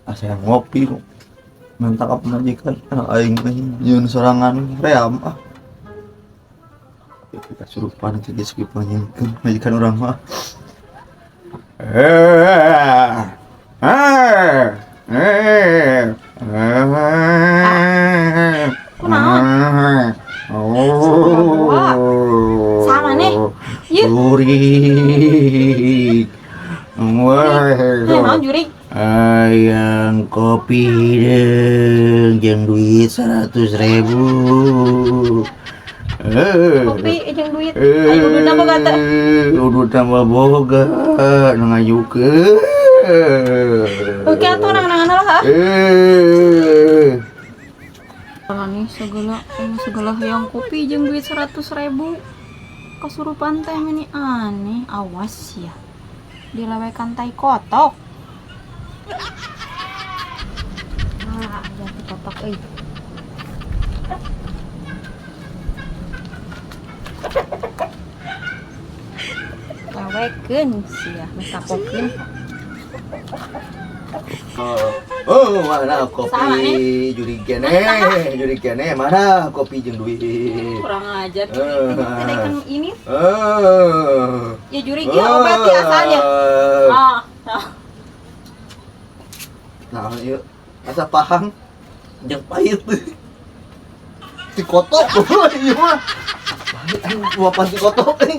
Asa yang ngopi minta ka pamajikan ah, aing mah nyieun sorangan ream ah. Tapi kasurupan teh geus dipanggilkeun majikan urang mah. Eh, eh, eh, eh. Kunaon? Oh. Sama nih. Yeuh. Jurik. Wah. Eh, naon jurig? Ayang kopi deung jeung duit 100.000. Kopi jeung duit. Ayo ududna boga teh. Ududna mah boga nu ngayukeun. Oke atuh nang-nangan lah ah. Eh. Nih segala segala hayang kopi jeung duit 100.000. Kasurupan teh meni aneh, awas ya. Dilewekan tai kotok. Ah, aya tai kotok euy. Lewekeun sia, meh kapokeun. Oh, mana kopi Sama nih. Jurig kene, mana kopi jeung duit. Kurang ajar Eh. jurig ini. Eh. Ya jurig ya obat ya asalnya. Ah. Nah, yuk. Asa pahang jeung pahit. Ti kotok ieu mah. Pahit aing luapan ti kotok euy.